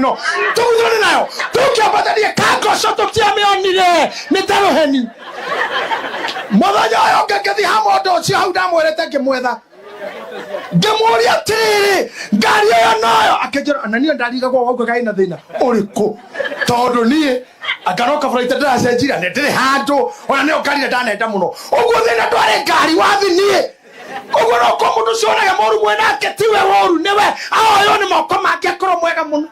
Ĩno tũguthũrane nayo, tũkĩambatania kangoco, tũtiamĩonire nĩ ta rũheni. Mũthenya ũyũ ũngĩ ngĩthiĩ ha mũndũ ũcio hau ndamwĩrĩte, ngĩmwetha, ngĩmũria atĩrĩrĩ, ngari ĩyo noyo? Akĩnjĩra na niĩ ndarigagwo waugaga ĩna thĩna ũrĩkũ, tondũ niĩ anga no kaburaita ndĩracenjira nĩ ndĩrĩ handũ ona nĩyo ngari ĩrĩa ndanenda mũno ũguo. Thĩna ndwarĩ ngari wathi niĩ ũguo no ko mũndũ ũcio onage mũru mwenake tiwe woru, nĩwe aoywo nĩ moko make akorwo mwega mũno.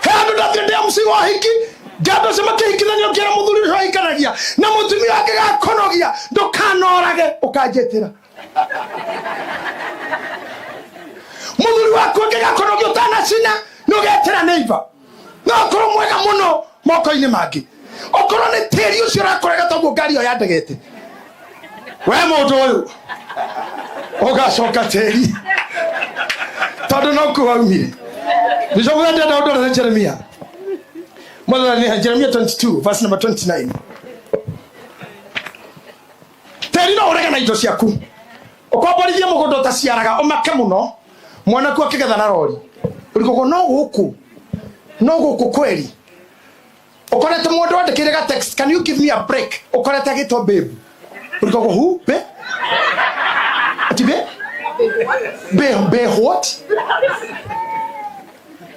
He andũ ndathiĩ ndĩ MC wa hiki, ngĩandũ acio makĩhikithanio, ngĩra mũthuri ũcio ahikanagia na mũtumia wake gakonogia, ndũkanorage ũkanjĩtĩra. Mũthuri waku angĩgakonogia ũtanacina nĩ ũgetĩra neighbor, no akorwo mwega mũno moko-inĩ mangĩ. Okorwo nĩ tĩri ũcio ũrakũrega toguo ngari ĩyo yandegete, we mũndũ ũyũ ũgacoka tĩri tondũ no kuo waumire. Bishop ndenda ũndorere Jeremia, mwathani, Jeremia 22 verse number 29. Tĩri no ũrege na indo ciaku, ũkomborithie mũgũnda ũtaciaraga, ũmake mũno mwanaku akĩgetha na rori, ũrigũgwo no gũkũ no gũkũ kweri. Ũkorete mũndũ andĩkĩire ga text, "Can you give me a break?" Ũkorete agĩtwo babe, ũrigũgwo, "Who? Babe? Ati babe? Babe, babe what?"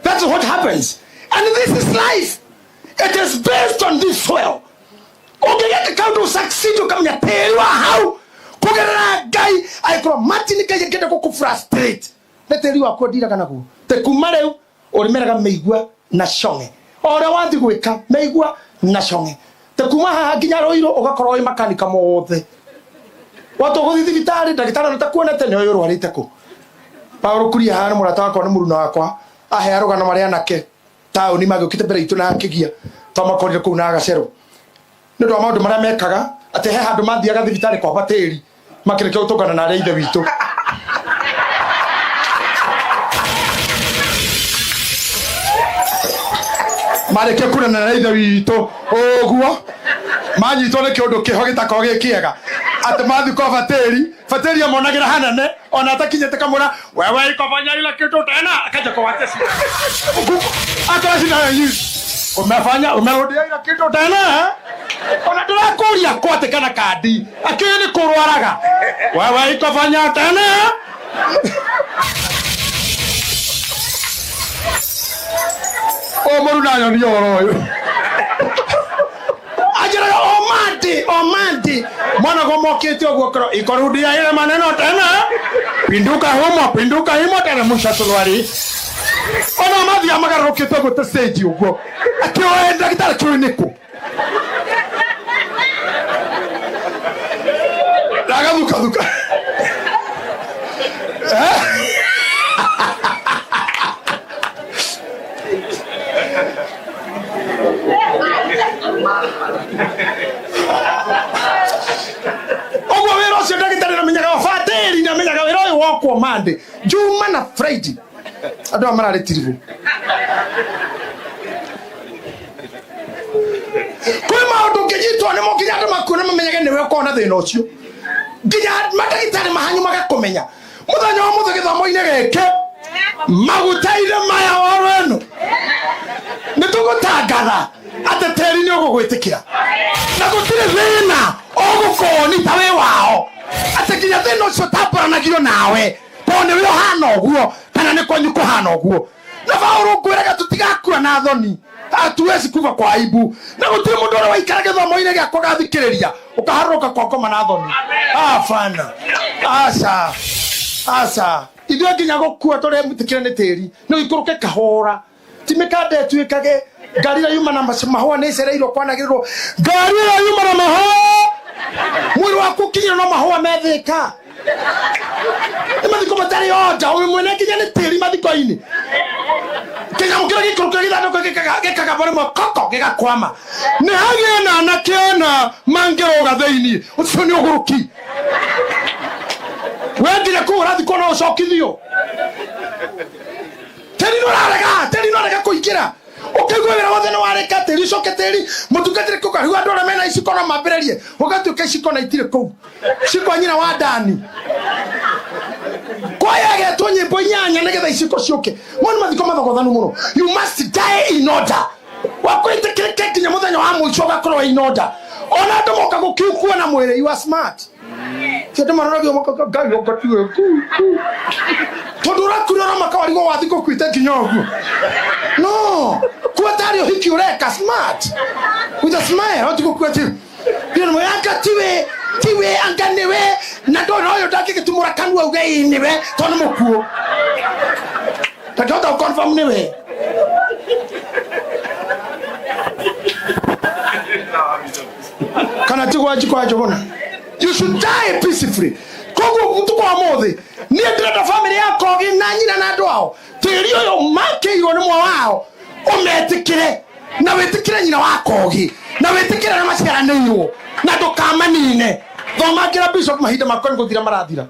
That's what happens, and this is life. It is based on this soil. Ũngĩgeka kaũndũ succeed, ũkamenya tĩri wa hau kũgerera Ngai. Angĩkorwo Martin Ngai angĩenda gũkũ frustrate nĩ tĩri waku ndiraga naguo, te kuma rĩu ũrĩmeraga mĩigua na cong'e. O ũrĩa wathi gwĩka mĩigua na cong'e, te kuma haha nginya Rũirũ ũgakorwo wĩ makanika mothe. Watwo gũthiĩ thibitarĩ, ndagĩtarĩ ona takuonete nĩ ũyũ ũrwarĩte kũ. Paũlũ Kuria haha nĩ mũrata wakwa, nĩ mũruna wakwa, ahea rũgano marĩa anake taũni magĩũkĩte mbere itũ na akĩgia twamakorire kũu na agacerwo nĩ ũndũ wa maũndũ marĩa mekaga, atĩ he handũ mathiaga thibitarĩ kwamba tĩri makĩrĩkia gũtũngana na arĩa ithe witũ. Marĩkia kunana na ithe witũ ũguo, manyitwo nĩ kĩũndũ kĩho gĩtakorwo gĩ kĩega, atĩ mathiĩ kwamba tĩri, batĩri amonagĩra hanene ona atakinyĩte kamũra, "Wewe ikofanya ile kitu tena." Akaja kuwatia akora cindano, "Umefanya, umerudia ile kitu tena, eh?" Ona ndĩrakũria kwatĩ kana kandi akĩũĩ nĩ kũrwaraga. "Wewe ikofanya tena." O mũru nanyonia ũhoro ũyũ, anjĩraga o mandi o mandi mwanagwo mokĩte ũguo koro ikorudia ile maneno tena, pinduka humo, pinduka himo, teremsha suruali. Ona mathiaga magarũrũkĩte ũguo ta stage ũguo, akĩoe ndagĩtarĩ kĩũĩ nĩkũ ndagathukathuka. Eh? Ũguo wĩra ũcio ndagĩtarĩ namenyaga batĩri, namenyaga wĩra ũyũ wokwo Monday, Juma na Friday, andũ aya mararĩ tiribũ. Kwĩ maũndũ ũngĩnyitwo nĩmo nginya andũ makuona mamenyage nĩwe ũkorwo na thĩna ũcio, nginya mandagĩtarĩ mahanyu magakũmenya. Mũthenya wa mũthĩ gĩthomo-inĩ gĩkĩ, maguta-inĩ maya oro ĩno, nĩ tũgũtangatha atĩ tĩri nĩ ũgũgwĩtĩkĩra na gũtirĩ thĩna ũgũkoni ta wĩ wao, atĩ nginya thĩna ũcio ũtambaranagio nawe tondũ nĩwe ũhana ũguo kana nĩ kwanyu kũhana ũguo. Na Paũlũ ngwĩraga tũtigakua na thoni, hatuwezi kufa kwa aibu, na gũtirĩ mũndũ ũrĩa waikara gĩthomo-inĩ gĩakwa gathikĩrĩria ũkaharũrũka kwa ngoma na thoni. Abana, aca aca, ithuĩ nginya gũkua tũremutĩkĩre nĩ tĩri nĩ ũikũrũke kahora, ti mĩkanda ĩtuĩkage ngari ĩrĩa yuma na mahũa nĩ ĩcereirwo kwanagĩrĩrwo ngari ĩrĩa yuma na mahũa. Mwĩrĩ waku ũkinyĩrwo no mahũa methĩka nĩ mathiko matarĩ onda ũyũ mwene nginya nĩ tĩri mathiko-inĩ. Kĩnyamũ kĩrĩa gĩikũrũkĩra gĩthandũkũ gĩkagamba rĩmwe koko gĩgakwama, nĩ hagĩe na anake ana mangĩrũga thĩinĩ ũcio nĩ ũgũrũki. We nginya kũu ũrathikwo no ũcokithio tĩri nĩ ũrarega, tĩri nĩ ũrarega kũingĩra. Ũkaigua wĩra wothe nĩ warĩka, tĩri ũcoke tĩri mũtungatĩri kũu. Rĩu andũ arĩa mena iciko no mambĩrĩrie, ũgatuĩka iciko na itirĩ kũu, cikwa nyina wa ndani. Inyanya nĩgetha iciko ciũke. Mo nĩ mathiko mathogothanu mũno. You must die in order. Wakwĩtĩkĩrĩke nginya mũthenya wa mũico ũgakorwo in order. Ona andũ moka gũkiukua na mwĩrĩ, you are smart. Ti andũ maroragio makauga Ngai ũngatiwe tondũ ũrakuire ũramaka warigwo wathi gũkuĩte nginya ũguo. No, kua tarĩ ũhiki ũreka smart. With a smile, oti gũkua ti. Nĩ anga tiwe, tiwe anga nĩwe na ndona ũyũ ndangĩgĩtumũra kanua uge ĩ nĩwe tondũ nĩ mũkuũ. Ndangĩhota gũ confirm nĩwe. Kana ti gwa njiko njũgũna. You should die peacefully. Koguo ũtukũ wa mũthĩ niĩ ndĩrenda bamĩrĩ ya Kogi na nyina na andũ ao tĩri ũyũ makĩirwo nĩ mwa wao ũmetĩkĩre na wĩtĩkĩre nyina wa Kogi na wĩtĩkĩre arĩa maciaranĩirwo na ndũkamanine. Thomangĩra Bishop mahinda makwa nĩ gũthira marathira.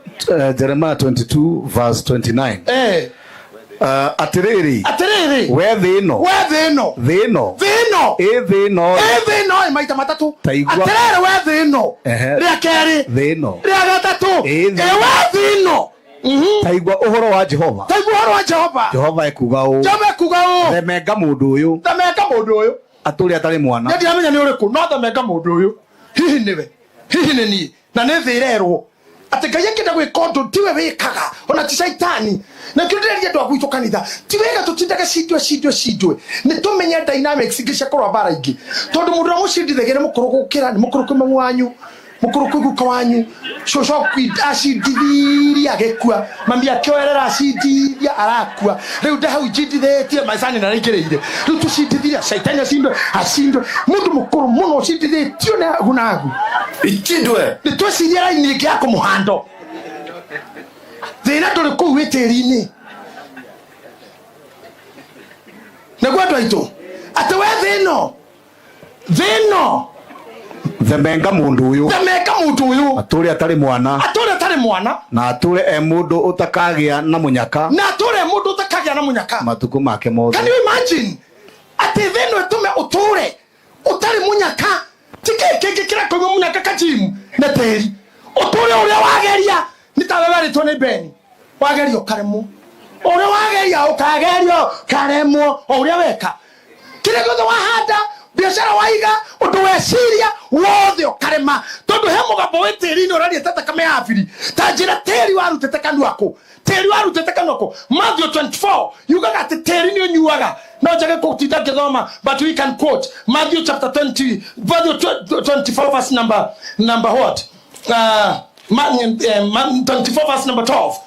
Jeremiah 22 verse 29. Atĩrĩrĩ, Atĩrĩrĩ, we thĩ ĩno, we thĩ ĩno, thĩ ĩno, thĩ ĩno, ĩ thĩ ĩno, ĩ thĩ ĩno ĩ maita matatũ. Ta igua. Atĩrĩrĩ, we thĩ ĩno, rĩa kerĩ, thĩ ĩno, rĩa gatatũ, Ĩ thĩ ĩ we thĩ ĩno. Ta igua ũhoro wa Jehova. Ta igua ũhoro wa Jehova. Jehova ekuga ũũ. Jehova ekuga ũũ. Themenga mũndũ ũyũ. Themenga mũndũ ũyũ. Atũre atarĩ mwana. Niĩ ndiramenya nĩ ũrĩkũ, no themenga mũndũ ũyũ. Hihi nĩwe, hihi nĩ niĩ, na nĩ thĩ ĩrerwo atĩ Ngai akĩenda gwĩka ũndũ tiwe wĩkaga, ona ti caitani. Na kĩo ndĩreria andũ a gwitũ kanitha, ti wega tũtindage cindwe cindwe cindwe, nĩ tũmenye dynamics ingĩ cia kũrũa mbara ingĩ, tondũ mũndũ ũrĩa mũcindithagia nĩ mũkũrũ gũkĩra, nĩ mũkũrũ kwĩ mamu wanyu, mũkũrũ kwĩ guka wanyu, cũcũ acindithirie agĩkua, mami akĩoerera acindithia arakua, rĩu ndĩ hau njindithĩtie maicani na araingĩrĩire, rĩu tũcindithirie caitani acindwe acindwe, mũndũ mũkũrũ mũno ũcindithĩtio nĩ agu na agu. Ichindwe. Nĩ twecirie raini ĩngĩ ya kũmũhando. Thĩna ndũrĩ kũu wĩ tĩri-inĩ. Nĩguo andũ aitũ, atĩ we thĩ ĩno, thĩ ĩno. Themenga mũndũ ũyũ. Themenga mũndũ ũyũ. Atũre atarĩ mwana. Atũre atarĩ mwana. Na atũre e mũndũ ũtakagĩa na mũnyaka. Na atũre e mũndũ ũtakagĩa na mũnyaka. Matukũ make mothe. Can you imagine? Atĩ thĩ ĩno ĩtũme ũtũre ũtarĩ mũnyaka. Ti kĩĩ kĩngĩ kĩrakoima mũnyaka kajimu na tĩri. Ũtũre ũrĩa wageria nĩ tawe werĩtwo nĩ Beni. Wageria ũkaremwo. Ũrĩa wageria ũkagerio ũkaremwo o ũrĩa weka. Kĩrĩa gĩothe wahanda, biacara waiga, ũndũ weciria wothe ũkarema. Tondũ he mũgambo wĩ tĩri-inĩ ũraria ta thakame ya Abiri. Ta njĩra tĩri warutĩte kanua kũ. Tĩri warutĩte kanua kũ. Matthew 24 yugaga atĩ tĩri nĩ ũnyuaga. No njage gũtinda ngĩthoma, but we can quote Matthew chapter 20, Matthew 24 verse number what? 24 verse number 12.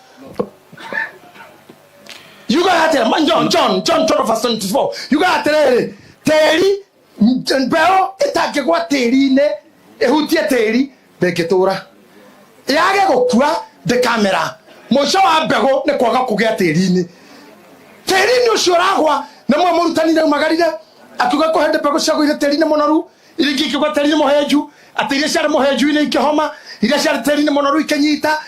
Yugaga atĩrĩ, John, John, John 12 verse 24. Yugaga atĩrĩrĩ, tĩri, mbeũ ĩtangĩgwa tĩri-inĩ, ĩhutie tĩri, ndĩngĩtũra. Yage gũkua, ndĩkamera. Mũico wa mbegũ nĩ kwaga kũgĩa tĩri-inĩ. Tĩri-inĩ ũcio ũragwa, na mwe mũrutani nĩaumagarire, akiuga kũhende mbegũ ciagũire tĩri-inĩ mũnoru, iria ingĩ ikĩgwa tĩri-inĩ mũhenju, atĩ iria ciarĩ mũhenju-inĩ ikĩhoma, iria ciarĩ tĩri-inĩ mũnoru ikĩnyita.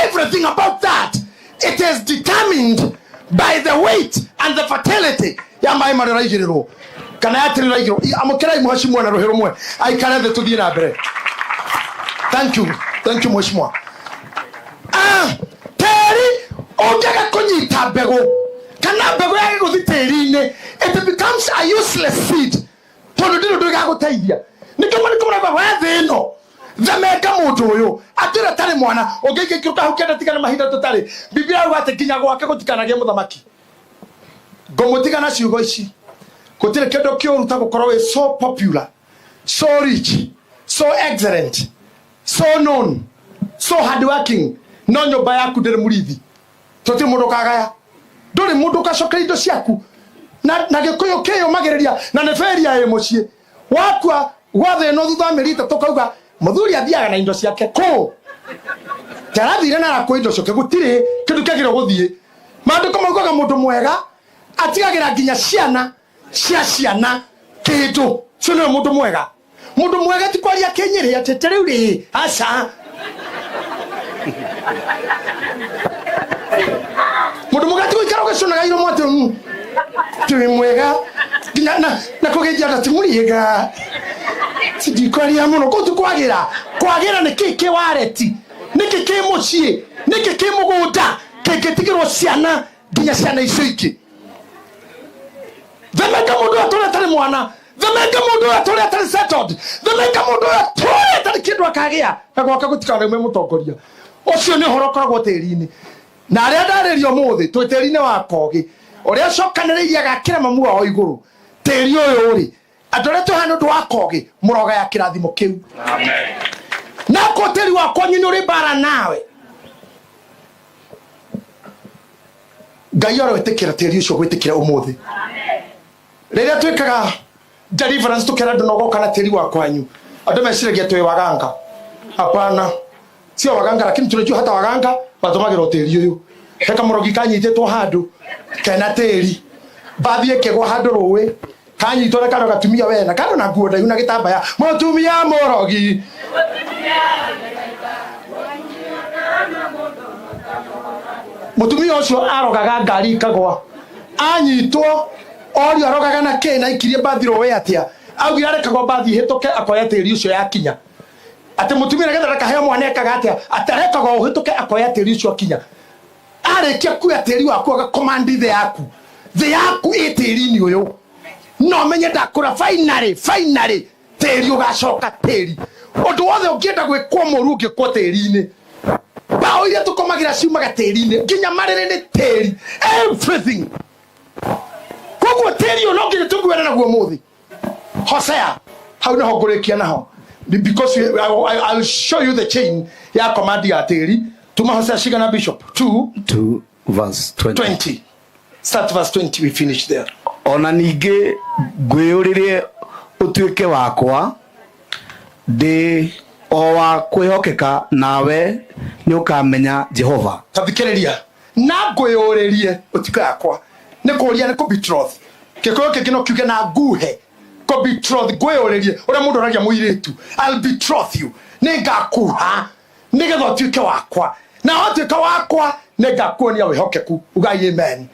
Everything about that, it is determined by the weight and the fertility ya maĩ marĩa ũraigĩrĩrwo kana ya tĩri ũraigĩrĩrwo. Amũkĩrai mheshimiwa na rũhĩ rũmwe aikare thĩ tũthiĩ na mbere. Thank you, thank you mheshimiwa. Tĩri ũngĩaga kũnyita mbegũ kana mbegũ yage gũthiĩ tĩri-inĩ, it becomes a useless seed tondũ ndĩrĩ ũndũ ĩgagũteithia. Nĩkĩo marĩkũ marauga we thĩ ĩno themenga mũndũ ũyũ atĩra tarĩ mwana ũngĩingĩkĩrũka hau kĩanda tigana mahinda tũtarĩ. Biblia yauga atĩ nginya gwake gũtikanagĩe mũthamaki. Ngũmũtiga na ciugo ici, gũtirĩ kĩndũ kĩũru ta gũkorwo wĩ so popular, so rich, so excellent, so known, so hardworking, no nyũmba yaku ndĩrĩ mũrithi. Tũtirĩ mũndũ ũkagaya, ndũrĩ mũndũ ũgacokeria indo ciaku. Na gĩkũyũ kĩyũmagĩrĩria na nĩ beria ĩ mũciĩ wakua gwatha ĩno thutha wa mĩeri ĩtatũ kauga mũthuri athiaga na indo ciake kũ tarathire na arakua indo ciake, gũtirĩ kĩndũ kĩagĩrĩirwo gũthiĩ. Maandĩko maugaga mũndũ mwega atigagĩra nginya ciana cia ciana kĩndũ. Ũcio nĩwe mũndũ mwega. Mũndũ mwega ti kwaria kĩnyĩrĩ atĩ ta rĩu rĩ, aca. Mũndũ mwega ti gũikara ũgĩcunaga iromo atĩ, ti wĩ mwega. Nginya na kũgeithia andũ atĩ mũrĩega. Sindikwaria mũno. Kũu ti kwagĩra. Kwagĩra nĩ kĩ kĩ wareti? Nĩ kĩ kĩ mũciĩ? Nĩ kĩ kĩ mũgũnda? Kĩngĩtigĩrwo ciana nginya ciana icio ingĩ. Themenga mũndũ ũyũ atũre atarĩ mwana. Themenga mũndũ ũyũ atũre atarĩ settled. Themenga mũndũ ũyũ atũre atarĩ kĩndũ akagĩa. Na gwake gũtikanaume mũtongoria. Ũcio nĩ ũhoro ũkoragwo tĩri-inĩ. Na arĩa ndarĩria ũmũthĩ twĩ tĩri-inĩ wa kogĩ. Ũrĩa ũcokanĩrĩirie agakĩra mamu wao igũrũ. Tĩri ũyũ rĩ, andũ arĩa twĩ haha nĩ ũndũ wa kogĩ, mũrogaya kĩrathimo kĩu. Na ko tĩri wa kwanyu nĩ ũrĩ mbara nawe. Ngai aroĩtĩkĩra tĩri ũcio gwĩtĩkĩra ũmũthĩ. Rĩrĩa twĩkaga deliverance tũkera andũ nogoka na tĩri wa kwanyu, andũ meciragia twĩ waganga. Hapana, sio waganga, lakini tunajua hata waganga matũmagĩrwo tĩri ũyũ. He kamũrogi kanyitĩtwo handũ kena tĩri, mbathi ĩkĩgwa handũ rũĩ, kanyitwo na kano gatumia wena kano na nguo ndaihu na gĩtambaya, mũtumia mũrogi. Mũtumia ũcio arogaga ngari ikagwa, anyitwo orio arogaga na kĩ na aikirie mbathi rũĩ atĩa, augire arekagwo mbathi ĩhĩtũke akoya tĩri ũcio yakinya. Atĩ mũtumia nĩgetha ndakaheo mwana ekaga atĩa, atĩ arekagwo ũhĩtũke akoya tĩri ũcio akinya. Arĩkia kuoya tĩri waku agakomandi thĩ yaku, thĩ yaku ĩ tĩri-inĩ ũyũ. No menye ndakũra finally, finally tĩri ũgacoka tĩri. Ũndũ wothe ũngĩenda gwĩkwo mũru ũngĩkwo tĩri-inĩ. Mbaũ iria tũkomagĩra ciumaga tĩri-inĩ, nginya marĩrĩ nĩ tĩri, everything. Koguo tĩri ũyũ no nginya tũkuane naguo ũmũthĩ. Hosea, hau nĩho ngũrĩkia naho, because I'll show you the chain ya command ya tĩri. Tuma Hosea cigana, Bishop? 2 2 verse 20. 20. Start verse 20, we finish there. Ona ningĩ ngwĩyũrĩrie ũtuĩke wakwa, ndĩ o wa kwĩhokeka, nawe nĩũkamenya Jehova. Tathikĩrĩria, na ngwĩyũrĩrie ũtuĩke wakwa, nĩ kũũria nĩ kũ-betroth. Gĩkũyũ kĩngĩ no kiuge na nguhe. Kũ-betroth, ngwĩyũrĩrie, ũrĩa mũndũ oragia mũirĩtu, I'll betroth you, nĩngakuha nĩgetha ũtuĩke wakwa, na watuĩka wakwa nĩngakuonia wĩhokeku. Ugai amen.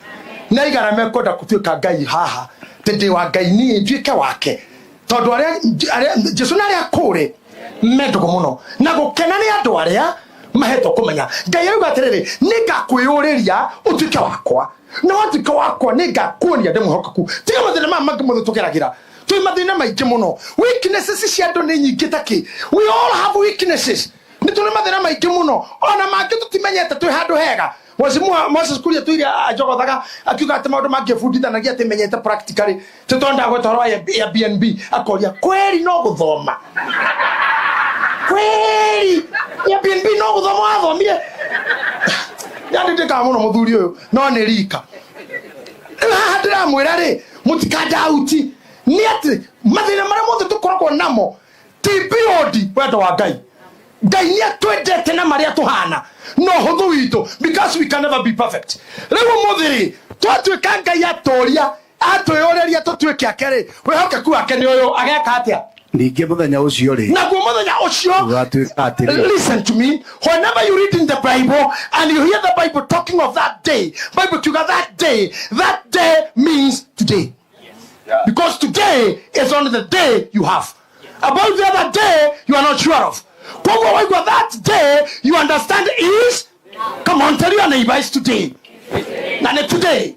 Nĩ aigana mekwenda gũtuĩka Ngai haha, atĩ ndĩ wa Ngai niĩ nduĩke wake, tondũ arĩa Jesu na arĩa akũũre me ndũgũ mũno, na gũkena nĩ andũ arĩa mahetwo kũmenya. Ngai arauga atĩrĩrĩ, nĩngakwĩyũrĩria ũtuĩke wakwa, na watuĩka wakwa nĩngakuonia ndĩ mwĩhokeku. Tiga mathĩna maya mangĩ mothe tũgeragĩra, twĩ mathĩna maingĩ mũno. Weaknesses cia andũ nĩ nyingĩ ta kĩ. We all have weaknesses. Nĩ tũrĩ mathĩna maingĩ mũno, ona mangĩ tũtimenyete twĩ handũ hega. Mheshimiwa Moses Kuria tuire anjogothaga akiuga atĩ maũndũ mangĩbundithanagia atĩ menyete practically, tũtonda gweta ũhoro wa Airbnb, akoria kweri no gũthoma, kweri Airbnb no gũthoma wathomire. Nĩandĩndĩkaga mũno mũthuri ũyũ, no nĩ rika. Rĩu haha ndĩramwĩra rĩ, mũtikandauti nĩ atĩ mathĩna marĩa mothe tũkoragwo namo ti beyond wendo wa Ngai. Ngai nĩ atwendete na marĩa tũhana no ũhũthũ witũ, because we can never be perfect. Rĩu ũmũthĩ rĩ, twatuĩka Ngai atũria atwĩyũrĩria tũtuĩke ake rĩ, wĩhokeku wake nĩ ũyũ, ageka atĩa? Ningĩ mũthenya ũcio rĩ, naguo mũthenya ũcio ũgatuĩka atĩrĩ. Listen to me. Whenever you read in the Bible and you hear the Bible talking of that day, Bible kiuga that day, that day means today. Because today is only the day you have. About the other day, you are not sure of. Koguo waigua that day, you understand is, come on, tell your neighbor is today. Na nĩ today.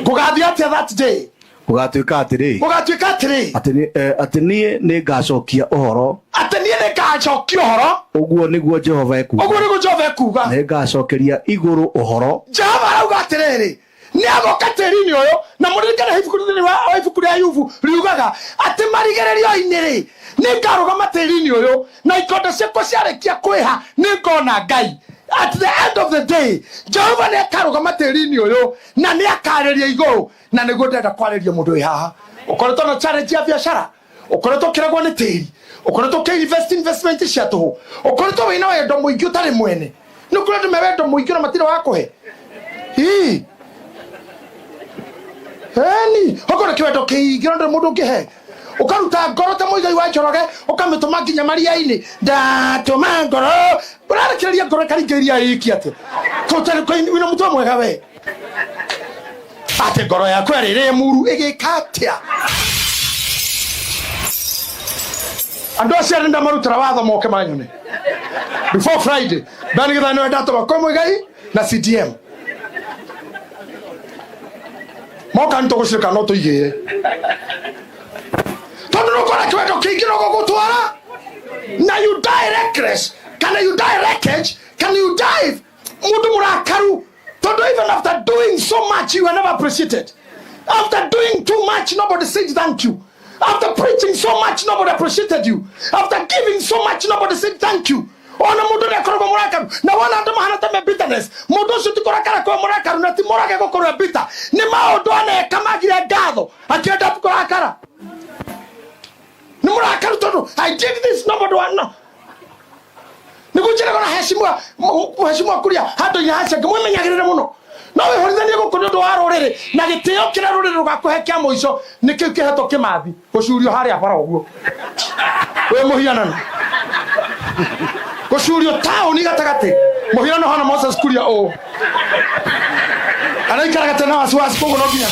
Gũgathiĩ atĩa that day? Gũgatuĩka atĩrĩ. Gũgatuĩka atĩrĩ. Atĩ niĩ nĩngacokia ũhoro. Atĩ niĩ nĩngacokia ũhoro. Ũguo nĩguo Jehova ekuuga. Ũguo nĩguo Jehova ekuuga. Nĩngacokeria igũrũ ũhoro. Jehova arauga atĩrĩrĩ, nĩagoka tĩri-inĩ ũyũ, na mũririkane ibuku thĩinĩ wa ibuku rĩa Ayubu riugaga atĩ marigĩrĩrio-inĩ rĩ, nĩngarũgama tĩri-inĩ ũyũ, na ikonde ciakwa ciarĩkia kwĩha nĩngona Ngai. At the end of the day, Jehova nĩakarũgama tĩri-inĩ ũyũ na nĩakarĩria igũrũ. Na nĩguo ndĩrenda kwarĩria mũndũ wĩ haha ũkoretwo na challenge ya biacara, ũkoretwo ũkĩragwo nĩ tĩri, ũkoretwo ũkĩ-invest investment cia tũhũ, ũkoretwo wĩna wendo mũingĩ ũtarĩ mwene. Nĩ kũrĩ andũ me wendo mũingĩ na matirĩ wa kũhe. Ii. Eni, okorwo kĩwendo kĩingĩ na ndũrĩ mũndũ ũngĩhe. Ũkaruta ngoro ta mũigai wa Njoroge, ũkamĩtũma nginya maria-inĩ. Ndatũma ngoro. Ũrarekereria ngoro ĩkaringa iria iki atĩa? Tũtarĩ wĩna mũtwe mwega we. Atĩ ngoro yaku yarĩ ĩrĩ muru ĩgĩka atĩa? Andũ acio arĩa ndamarutĩra watho moke manyone before Friday. Ndani gĩthano ndatũma kwĩ Mũigai na CDM. Moka nĩ tũgũcirĩka no tũigĩre. Tondũ nũkora kĩwendo kĩingĩ no gũgũtwara. Na you die reckless. Kana you die wreckage. Can you die mũndũ mũrakaru. Tondũ even after doing so much you are never appreciated. After doing too much nobody says thank you. After preaching so much nobody appreciated you. After giving so much nobody said thank you. Ona mundu ni akoragwo murakaru na wona andu mahana ta me bitterness mundu ucio ti kurakara kwa murakaru na ti murage gukorwo bitter ni maundu aneka magire ngatho akienda kurakara ni murakaru tondu I did this nobody want no niguo njĩraga na heshima heshima kuria handũ-inĩ hacia ngĩmwĩmenyagĩrĩre mũno no wĩhũrithanie gũkũ nĩ ũndũ wa rũrĩrĩ na gĩtĩo kĩrĩa rũrĩrĩ rũgakũhe kĩa mũico nĩ kĩu kĩhetwo kĩmathi gũcurio harĩa bara ũguo wĩ mũhianano gũcurio taũni gatagatĩ mũhianano hana Moses Kuria ũũ araikaraga tena wasiwasi koguo no nginya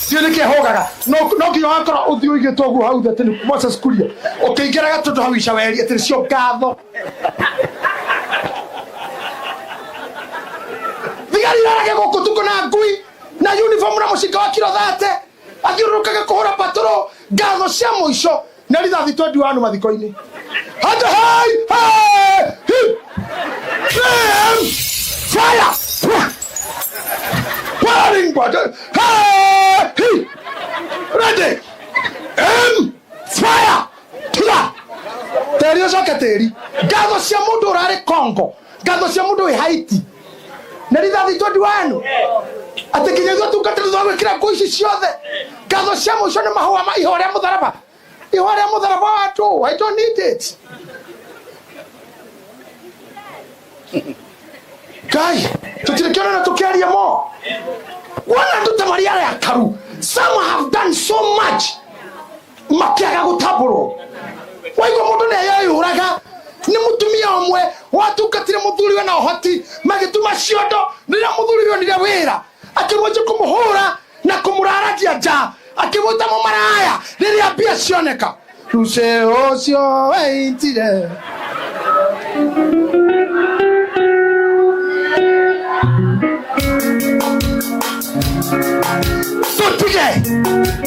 thiĩ nĩkĩ hũgaga no no nginya wakora ũthiũ ũigĩtwo ũguo hau thĩ atĩ nĩ Moses Kuria ũkĩingĩraga tondũ hau icaweri atĩ nĩcio ngatho thigari irarage gũkũ tukũ na ngui na uniform na mũcinga wa kiro thate athiũrũrũkaga kũhũra patũrũ ngatho cia mũico na rithathi twendi wanu mathiko-inĩ hata hai hai hi Flame! Fire! Firing button! Hey! Hi! Ready! Aim! Fire! Tiga! Tĩri ũcoke tĩri. Ngatho cia mũndũ ũrarĩ Congo. Ngatho cia mũndũ wĩ Haiti. Na rithathi twendi wanu. Atĩ nginya ithuĩ tungatĩri thutha wa gwĩkĩra nguo ici ciothe. Ngatho cia mũico nĩ mahũa ma ihũa rĩa mũtharaba. Ihũa rĩa mũtharaba wa andũ. I don't need it. Ngai, tũtirĩ kĩonana tũkĩaria mo. Wona andũ ta marĩ arakaru. Some have done so much. Makĩaga gũtambũrwo. Waigua mũndũ nĩ eyũraga nĩ mũtumia ũmwe watungatire mũthuriwe na ũhoti magĩtuma ciondo rĩrĩa mũthuriwe onire wĩra akĩmwanjia kũmũhũra na kũmũraragia nja akĩmwĩta mũmaraya rĩrĩa mbia cioneka ruce ũcio weitire tũtige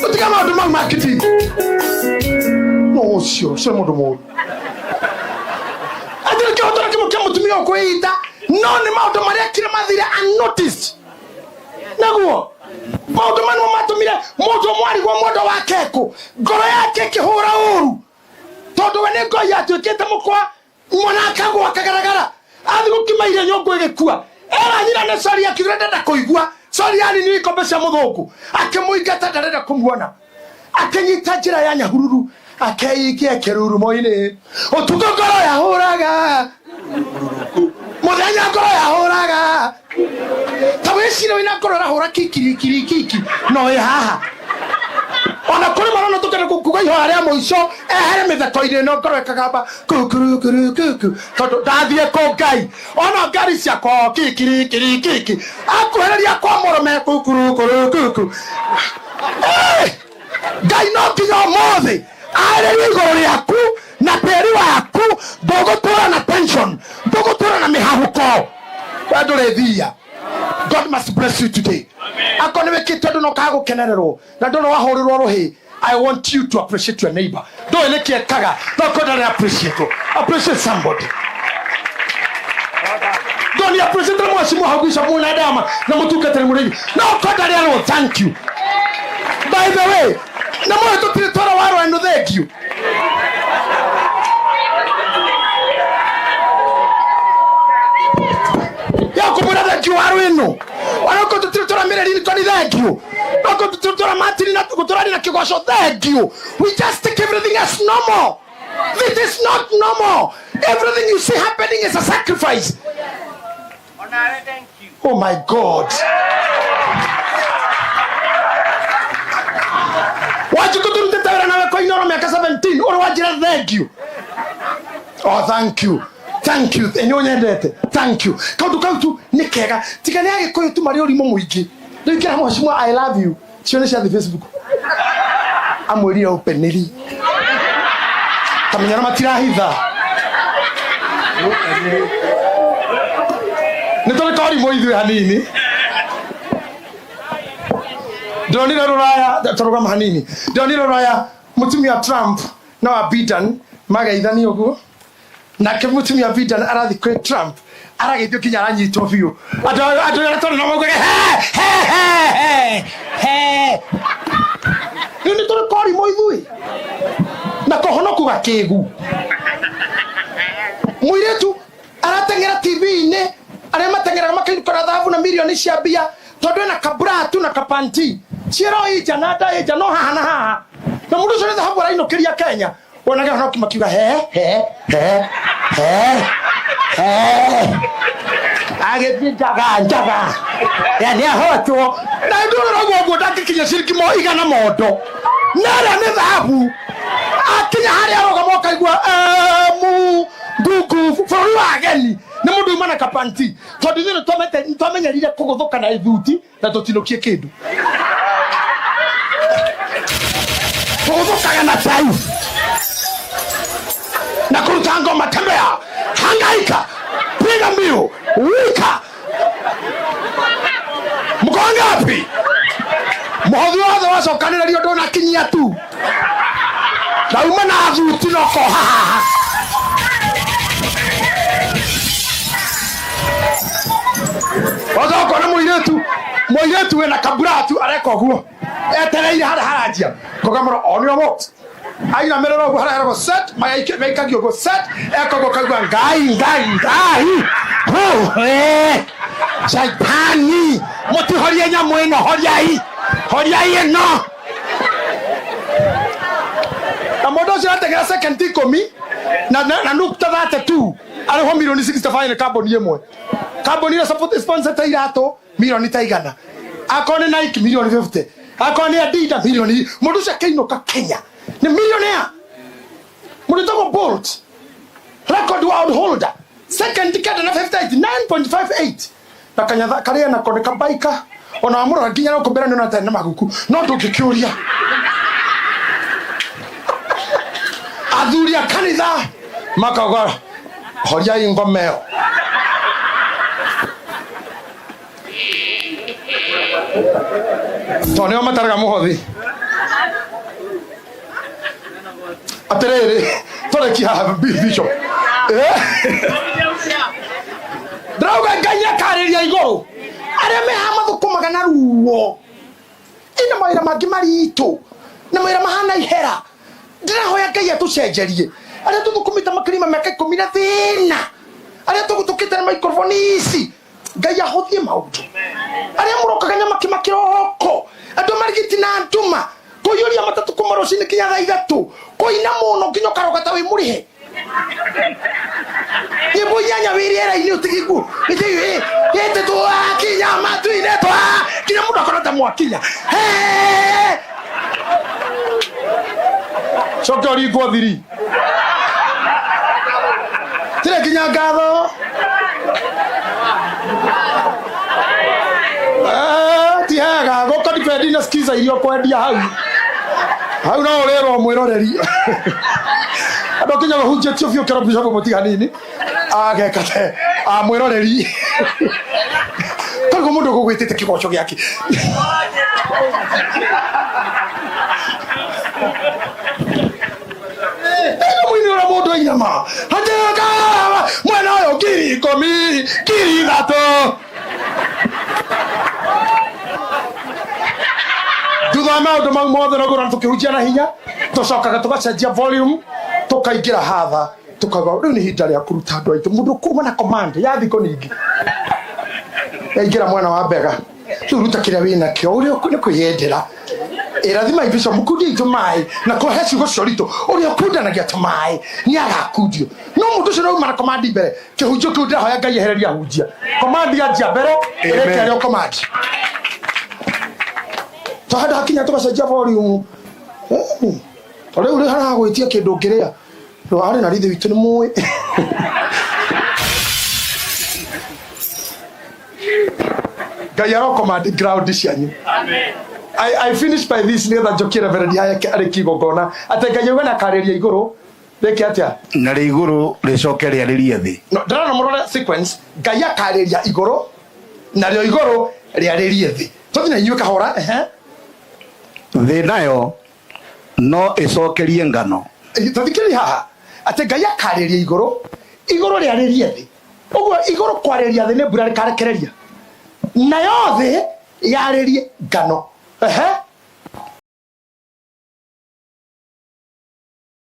tũtige maũndũ mau ma kĩdini no ũcio ũcio nĩ mũndũ mũũru atĩ nĩ kĩhoto na kĩmwe kĩa mũtumia ũkwĩita no nĩ maũndũ marĩa kire mathire unnoticed naguo maũndũ maya nĩmo matũmire mũndũ ũmwe arigwo mwendo wake kũ ngoro yake ĩkĩhũra ũru tondũ we nĩ ngoi yatuĩkĩte mũkwa mwana akagwa akagaragara athiĩ gũkima irio nyũngũ ĩgĩkua era nyina nĩ sori akiuga ndenda kũigua sori yani nĩ ikombe cia mũthũngũ akĩmũingata ndarenda kũmuona akĩnyita njĩra ya nyahururu akeikia kĩrurumo-inĩ ũtukũ ngoro yahũraga mũthenya ngoro yahũraga ta wĩcire wĩna ngoro ĩrahũra kikirikirikiki no ĩ haha ona kũrĩ marona tũkenda kuga ihoya rĩa mũico ehere mĩtheko-inĩ ĩno ngoro ĩkagamba kukurukurukuku tondũ ndathiĩ kũ ngai ona ngari ciakwa kikirikirikiki akuhĩrĩria kwa mũrũme kukurukurukuku ngai no nginya ũmũthĩ arĩrie igũrũ rĩaku na tĩri waku ndũgũtũra na tension ndũgũtũra na mĩhahũko we ndũrĩthia God must bless you today. Akorwo nĩ wĩkĩte ũndũ na ũkaga gũkenererwo na ndũrĩ wahũrĩrwo rũhĩ I want you to appreciate your neighbor. Ndũĩ nĩkĩ ekaga no korwo ndarĩ appreciate. Appreciate somebody. Ndoni appreciate mwacimu hau gica mwena ndama na mũtungatĩri mũrĩithi no korwo ndarĩ arwo thank you. By the way, na mũĩ tũtirĩ twara warwo eno thank you. Ya kũmwĩra thank you warwo ĩno ona ko tũtirĩ twara mĩreri koni thank you no ko tũtirĩ twara matini na gũtũrani na kĩgoco thank you. We just take everything as normal. This is not normal. Everything you see happening is a sacrifice. Oh my God. Wanjikũ tũrutĩte wĩra nawe koinoro mĩaka 17 ũrĩ wanjĩra thank you. Oh thank you. Thank you. Nĩ ũnyendete. Thank you. Kaũndũ kau tu nĩ kega. Tiga nĩ Agĩkũyũ tu marĩ ũrimũ mũingĩ. Rĩu ingĩra mheshimiwa I love you. Cio nĩ ciathiĩ Facebook. Amwĩrire openly. Tamenya na matirahitha. Nĩ tũrĩ korimũ ithuĩ hanini. Ndĩronire rũraya, tũrũgama hanini. Ndĩronire rũraya mũtumia Trump na wa Biden mageithania ũguo, nake mũtumia Biden arathiĩ kwĩ Trump arageithio nginya aranyitwo biũ. Andũ arĩa twarĩ nao maugaga he he he he he. Rĩu nĩ tũrĩ korimũ ithuĩ na kũhonoku gakĩgu. Mũirĩtu arateng'era TV-inĩ, arĩa mateng'eraga makainũka thahabu na mirioni cia mbia, tondũ ena kabra tu na kapanti ciĩro inja na nda inja no haha na haha, na mũndũ ũcio nĩ thahabu arainũkĩria Kenya. Wonage honoki makiuga he he he he he, agĩthiĩ njaga njaga ya nĩ ahotwo na ndũrora ũguo ũguo ndangĩkinya ciringi mo igana mondo na ĩrĩa nĩ thahabu. Akinya harĩa arũgama ũkaigua mu ngungu bũrũri wa ageni nĩ mũndũ uma na kapanti, tondũ ithuĩ nĩ twamenyerire kũgũthũka na ithuti na tũtinũkie kĩndũ, kũgũthũkaga na tai na kũruta ngoma, tembea, hangaika, piga mbiu, wika. Mko ngapi? Mũhothi wothe wacokanĩrĩrio ndũnakinyia tu na uma na thuti no koha haha. Wacoka na mũirĩtu wĩna kaburatu areka ũguo etereire harĩa haranjia kũgamũra on your marks, ainamĩrĩra ũguo harĩa heragwo set, maikagio ũguo set, eka ũguo kaigua ngai ngai ngai. Hu, shaitani mũtihorie nyamũ ĩno, horiai horiai ĩno. Na mũndũ ũcio arateng'era second ikũmi na nukta 32 arĩhwo milioni 65 nĩ kambuni ĩmwe, kambuni ĩrĩa sponsor ta iratũ milioni ta igana, akorwo nĩ Nike milioni 50, akorwo nĩ Adidas milioni. Mũndũ ũcio akĩinũka Kenya nĩ millionaire. Mũndũ wĩtagwo Bolt, record world holder, second kenda na 58 9.58, na kanyatha karĩa nako nĩ kabaika, ona wamũrora nginya no kũmbĩra nĩ ona na maguku no ndũngĩkĩũria. Athuri a kanitha makauga horiai ngoma ĩyo. Tondũ nĩo mataraga mũhothi. Atĩrĩrĩ, tũrĩkie haha bishop. Ndĩrauga Ngai akarĩria igũrũ arĩa me haha mathũkũmaga na ruo ina mawĩra mangĩ maritũ na mawĩra mahana ihera. Ndĩrahoya Ngai atũcenjerie arĩa tũthũkũmĩte makĩria ma mĩaka ikũmi na thĩna, arĩa tũgũtũkĩte na microphone ici, Ngai ahũthie maũndũ. Arĩa mũrokaga nyama kĩmakĩroko, andũ marigiti na nduma, kũiyũria matatũ kuma rũcinĩ nginya thaa ithatũ, kũina mũno nginya ũkaroga ta wĩ mũrĩhe, nyĩmbo inyanya wĩ rĩera-inĩ ũtigĩguo ĩtĩ twakinya matu-inĩ twa nginya mũndũ akona ta mwakinya. Coke ũringwo thiri tirĩ nginya ngatho. Ti hega gũka dipendi na skiza iria ũkwendia hau hau no ũrĩrwo mwĩroreri. Andũ kinya gũhunjĩtio biũ kĩro bishop mũtiga hanini ageka te mwĩroreri koguo mũndũ ũgũgwĩtĩte kĩgoco gĩake. Ĩno mũini ũrĩa mũndũ ainama hatĩka mwena ũyũ 10,000 3,000. Thutha wa maũndũ mau mothe noguo tũkĩhunjia na hinya, tũcokaga tũgacenjia volume, tũkaingĩra hatha, tũkauga rĩu nĩ ihinda rĩa kũruta andũ aitũ. Mũndũ kuma na command ya thikũ nyingĩ yaingĩra mwena wa mbega, rĩu ruta kĩrĩa wĩnakĩo ũrĩa nĩ kwĩyendera. Ĩrathima ibico mũkundie itũ maĩ na kũhe ciugo cia ũritũ, ũrĩa ũkundanagia tũmaĩ nĩ agakundio. No mũndũ ũcio ũrauma na command mbere kĩhunjio kĩu, ndĩrahoya Ngai ehererie ahunjia command yanjia mbere ĩrĩke arĩa command twahanda hakinya tũgacenjia volume. To rĩu rĩ haragwĩtia kĩndũ ũngĩrĩa arĩ na rithe witũ nĩ mũĩ Ngai arocommand ground cianyu. I finish by this nĩgetha njokie reverend haya arĩkie igongona atĩ Ngai auga na akarĩria igũrũ rĩke atĩa? Narĩ igũrũ rĩcoke rĩarĩrie thĩ. No ndĩrona mũrore sequence. Ngai akarĩria igũrũ narĩo igũrũ rĩarĩrie thĩ. Tũthiĩ na inyuĩ kahora, ehe. Thĩ nayo no ĩcokerie ngano. Tathikĩrĩria haha atĩ Ngai akarĩria igũrũ, igũrũ rĩarĩrie thĩ. Ũguo igũrũ kwarĩria thĩ nĩ mbura rĩkarekereria, nayo thĩ yarĩrie ngano. Ehe.